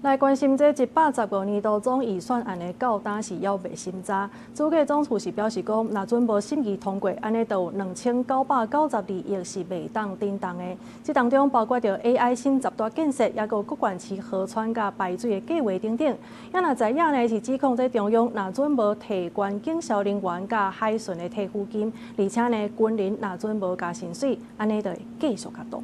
來關心這115年度總預算案的到今是猶未審查。主計總處是表示講，若準無審議通過，按呢就有2992億是袂當振動的。這當中包括著 AI 新十大建設，抑閣各縣市河川佮排水的計畫等等。也若在野呢是指控這中央若準無提懸警消人員佮海巡的退撫金，而且呢軍人若準無加薪水，按呢就會繼續較動。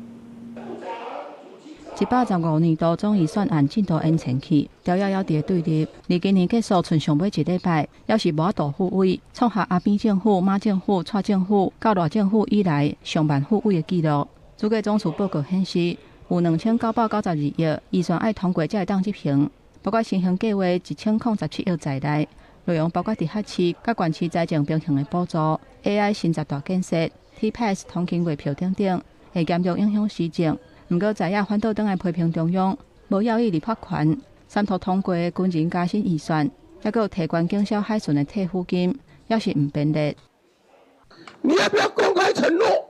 115年度總預算案進度延前去，朝野猶佇咧對立。離今年結束賰上尾一禮拜，猶是無法度復位，創下阿扁政府、馬政府、蔡政府到賴政府以來上慢復位的紀錄。主計總處報告顯示，有2992億預算愛通過才會當執行，包括先行計畫1017億在內，內容包括直轄市佮縣市財政平衡的補助、AI 新十大建設、T-Pass 通勤月票等等，會嚴重影響施政。毋過在野反倒轉來批評中央無要伊立法權，三讀通過的軍人加薪預算，抑閣有提懸警消海巡的退撫金，猶是毋便利。你要不要公開承諾？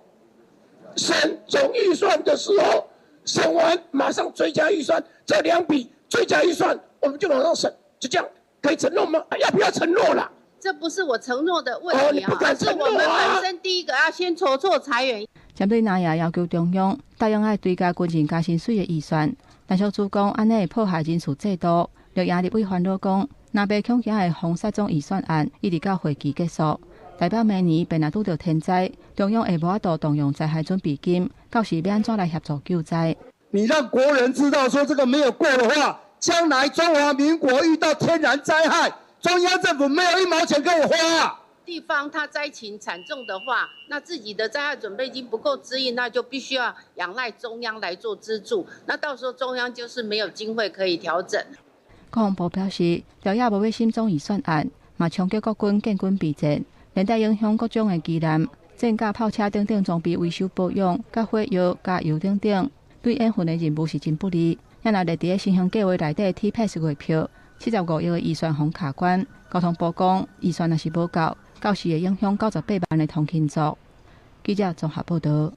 審總預算的時候，審完馬上追加預算，這兩筆追加預算，我們就馬上審，就這樣，可以承諾嗎？要不要承諾啦？這不是我承諾的問題啊，是我們本身第一個要先籌措財源。針對藍營要求中央答應愛追加軍人加薪水的預算，陳淑珠講按呢會破壞人事制度。綠營立委煩惱講，若袂恐驚會封殺總預算案，一直到會期結束，代表明年便若拄著天災，中央會無法度動用災害準備金，到時欲按怎來協助救災？你讓國人知道說這個沒有過的話，將來中華民國遇到天然災害，中央政府沒有一毛錢可以花。地方它災情慘重的話，那自己的災害準備金不夠支應，那就必須要仰賴中央來做資助。那到時候中央就是沒有經費可以調整。國防部表示，朝野無欲審總預算案，嘛衝擊國軍建軍備戰，連帶影響各種的機艦、戰甲、炮車等等裝備維修保養、佮火藥、加油等等，對演訓的任務是真不利。也若列佇咧先行計畫內底 T-Pass 月票，75億的預算予卡關。交通部講，預算若是無夠，到時會影響98萬的通勤族。記者綜合報導。